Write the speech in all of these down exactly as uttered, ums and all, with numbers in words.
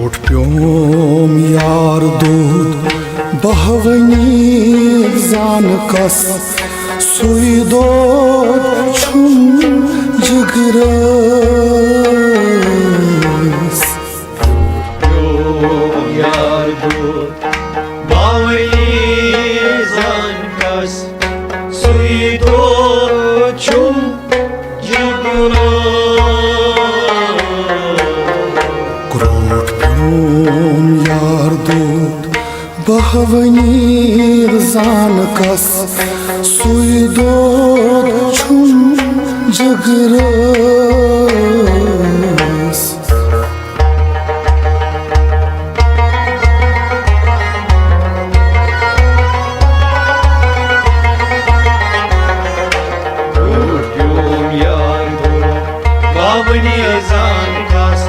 Vote پیوم یار دود بہونی زان کس، سُے دود چھُم جگرس۔ پیوم یار دود بہونی زان کس، سُے دود چھُم جگرس۔ کرٛوٹھ پیوم یار دود بہونی زان کس، سُے دود چھُم جگرس۔ کرٛوٹھ پیوم یار دود بہونی زان کس،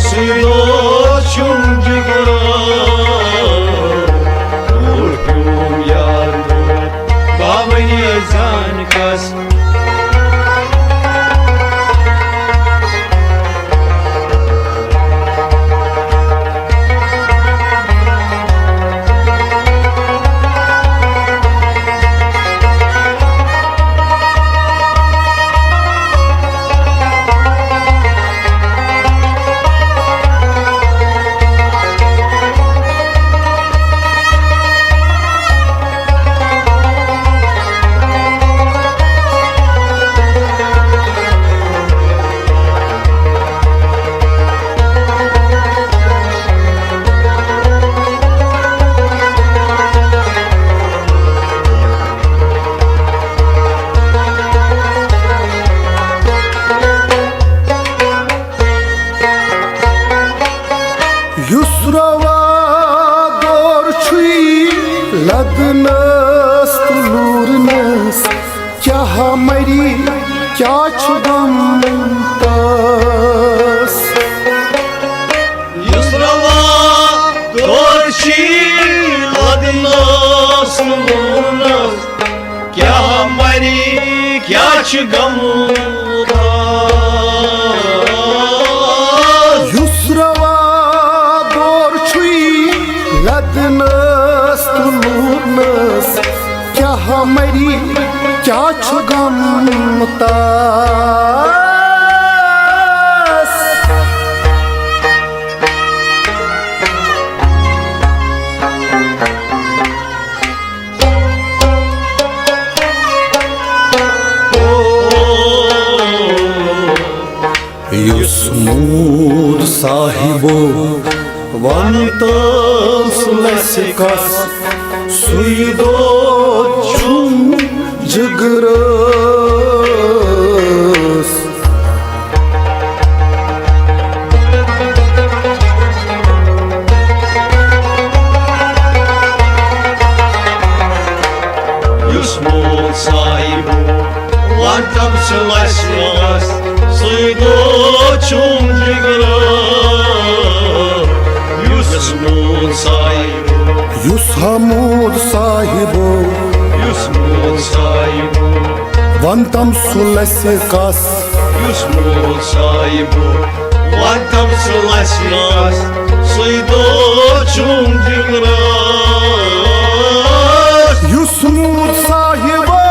سُے دود چھُم جگرس۔ کرٛوٹھ پیوم یار دود بہونی زان کس۔ یُس روا دور چھُے لدنس تہٕ لوٗرنس، کیٛاہ مری، کیٛاہ چھُ غم تس؟ یُس روا دور چھُے لدنس تہٕ لوٗرنس، کیٛاہ مری، کیٛاہ چھُ غم تس؟ یُس روا دور چھُے لدنس تہٕ لوٗرنس، کیٛاہ مری، کیٛاہ چھُ غم تس؟ یُس موٗد صاحبو ون تس لسہِ کس، سُے دود چھُم جگرس۔ یُس موٗد صاحبو ون تس لسہِ کس، سُے دود چھُم جگرس۔ یُس موٗد صاحبو، یُس حموٗد صاحبو، یُس موٗد صاحبو ون تس لسہِ کس، یُس موٗد صاحبو ون تس لسہِ کس، سُے دود چھُم جگرس۔ یُس موٗد صاحبو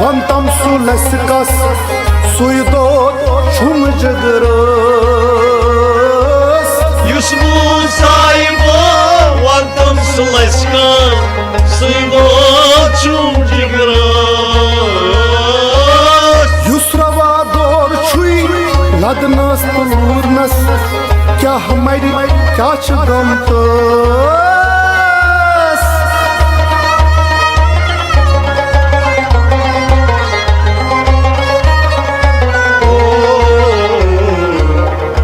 ون تس لسہِ کس، سُے دود چھُم جگرس۔ یُس موٗد صاحبو ون تس لسہِ کس، سُے دود چھُم جگرس۔ یُس روا دور چھُے لدنس تہٕ لوٗرنس، کیٛاہ مری، کیٛاہ چھُ غم تس؟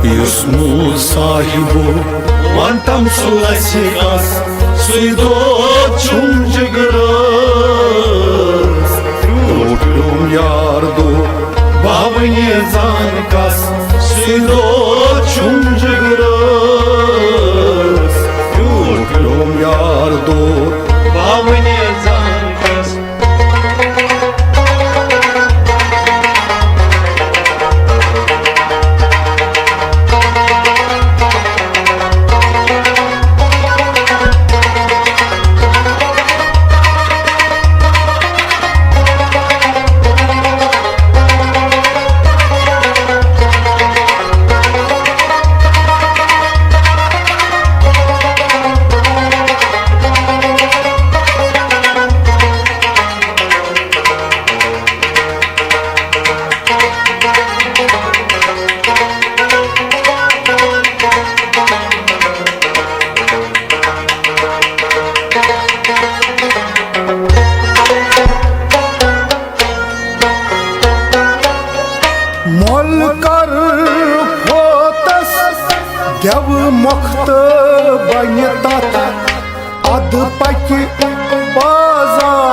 یُس موٗد صاحبو ون تس لسہِ کس، سُے دود چھُم جگرس۔ کرٛوٹھ پیوم یار دود بہونی زان کس، سُے دود چھُم جگرس۔ کرٛوٹھ پیوم یار دود بہونی زان کس۔ مۄختہٕ بنہِ تتھ، ادٕ پکہِ بازارس۔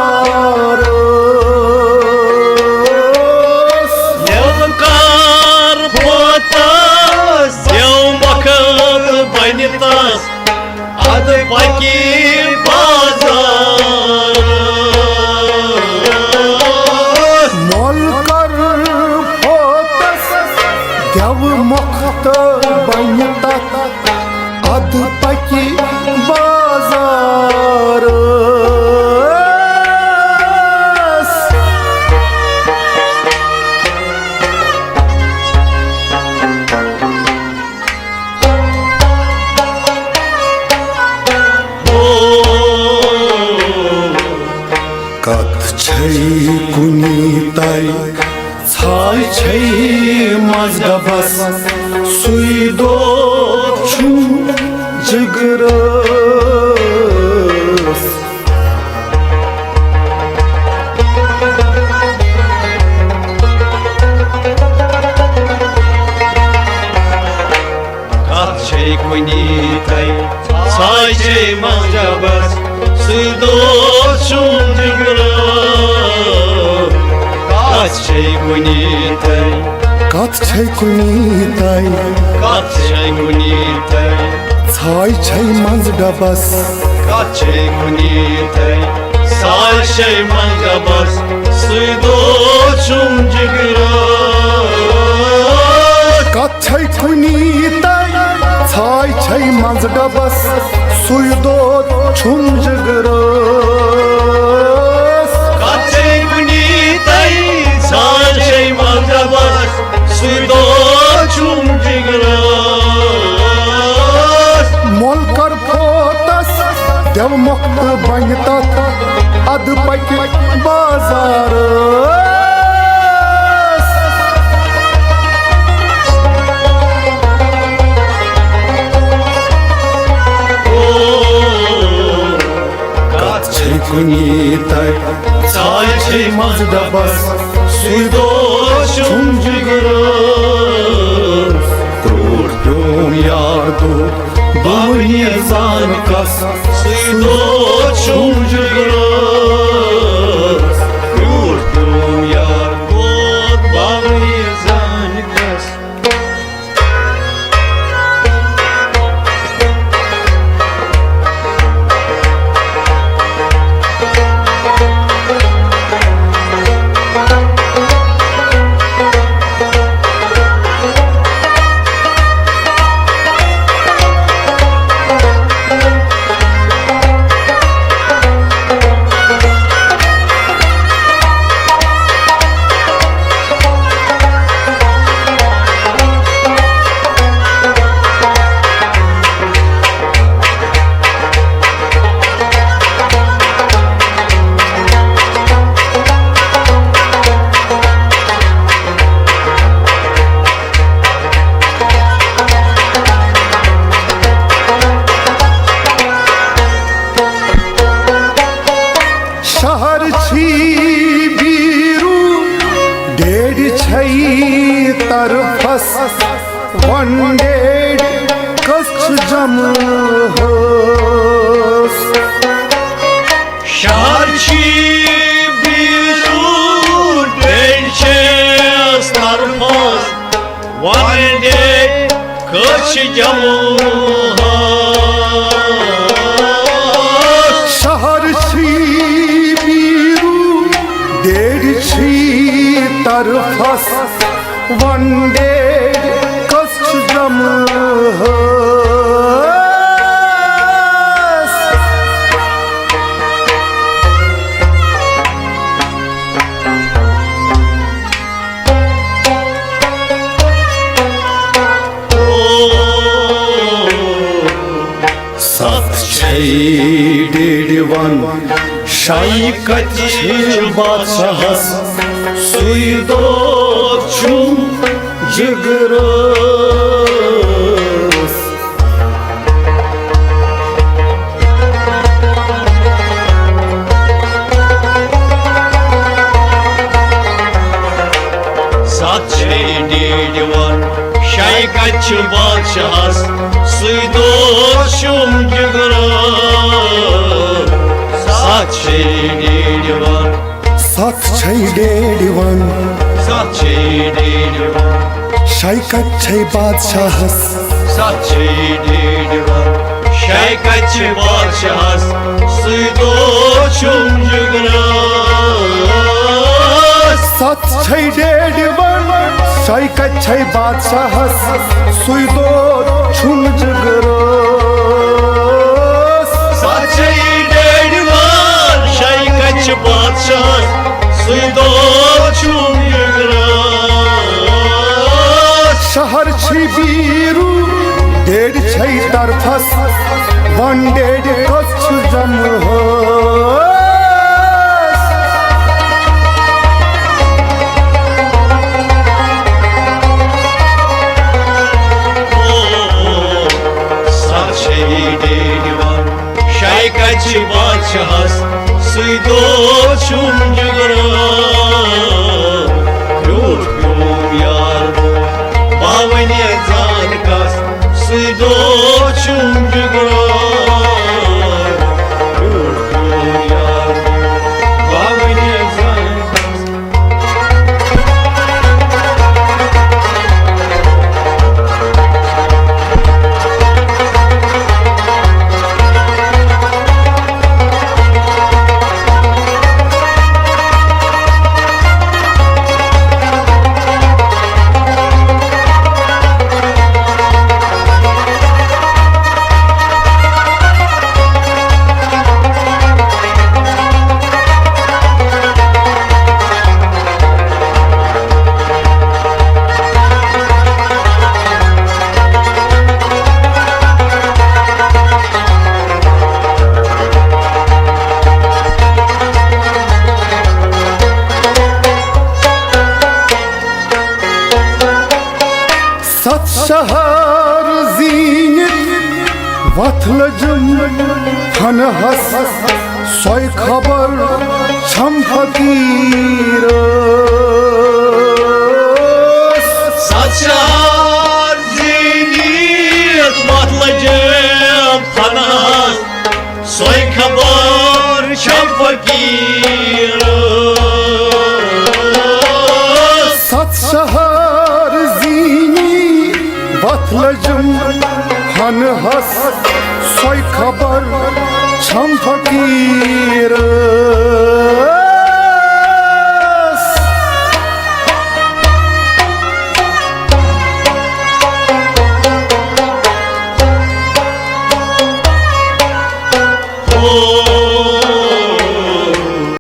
نِلکار پوتس، یو مۄختہٕ بنہِ تس، ادٕ پکہِ بازارس۔ مۄل کر پوتس، گٮ۪وٕ مۄختہٕ بنہِ تتھ، ادٕ پکہِ بازارس۔ کتھ چھے کُنی تَے، ژھاے چھے منٛز ڈبس، سُے دود چھُم جگرس۔ کتھ چھے کُنی تَے، ژھاے چھے منٛز ڈبس، سُے دود چھُم جگرس۔ کتھ چھے کُنی تَے، کتھ چھے کُنی تَے، کتھ چھے کُنی تَے، ژھاے چھے منٛز ڈبس۔ کتھ چھے کُنی تَے، ژھاے چھے منٛز ڈبس، سُے دود چھُم جگرس۔ کتھ چھے کُنی تَے، ژھاے چھے منٛز ڈبس، سُے دود چھُم جگرس۔ کتھ چھے کُنی تَے، ژھاے چھے منٛز ڈبس، سُے دود چھُم جگرس۔ مۄل کر پوتس، گٮ۪وٕ مۄختہٕ بنہِ تتھ، ادٕ پکہِ بازارس۔ کتھ چھے کُنی تَے، ژھاے چھے منٛز ڈبس، سُے دود چھُم جگرس۔ کرٛوٹھ پیوم یار دود، بونی زان کس، سُے دود چھُم جگرس۔ کرٛوٹھ پیوم یار دود، بونی زان کس۔ شہر چھی بیرو، ڈیڈ چھئی طرفس، ون ڈیڈ کس جمع ہوس۔ شہر چھی بیرو، ڈیڈ چھس طرفس، ون ڈیڈ کس جمع ہوس۔ شہر چھی بیرو، ڈیڈ چھی طرفس، ون ڈیڈ کس جمع ہوس۔ ستھ چھے ڈیڈ ون، شاے کتہِ چھِ بادشاہس، سُے دود چھُم جگرس۔ ستھ چھے ڈیڈ ون، شاے کتہِ چھِ بادشاہس، سُے چھے ڈیڈ یِوان۔ ستھ چھے ڈیڈ یِوان۔ ستھ چھے ڈیڈ یِوان۔ شے کتہِ چھے بادشاہس؟ ستھ چھے ڈیڈ یِوان۔ شے کتہِ چھے بادشاہس؟ سُے دۄہ چھُم جگرس۔ ستھ چھے ڈیڈ یِوان۔ شے کتہِ چھے بادشاہس؟ سُے دۄہ چھُم جگرس۔ ستھ چھے ڈیڈ یِوان۔ شے کتہِ چھے بادشاہس؟ سُے دۄہ چھُم جگرس۔ شہر چھُے بیٖروٗ، ڈیڈ چھے طرفس، ون ڈیڈ کس چھُ جمہوس۔ ستھ چھے ڈیڈ یِوان۔ شے کتہِ چھے بادشاہس؟ سُے دۄہ چھُم جگرس۔ بیوٗٹھ پیوم یار بوے، باونے زان کس۔ سُے دۄہ چھُم جگرس۔ بیوٗٹھ پیوم یار بوے، باونے زان کس۔ ستھ شہر زیٖنِتھ وتھ لٔجِم تھنہس، سۄے خبر چھم فقیرس۔ ستھ شہر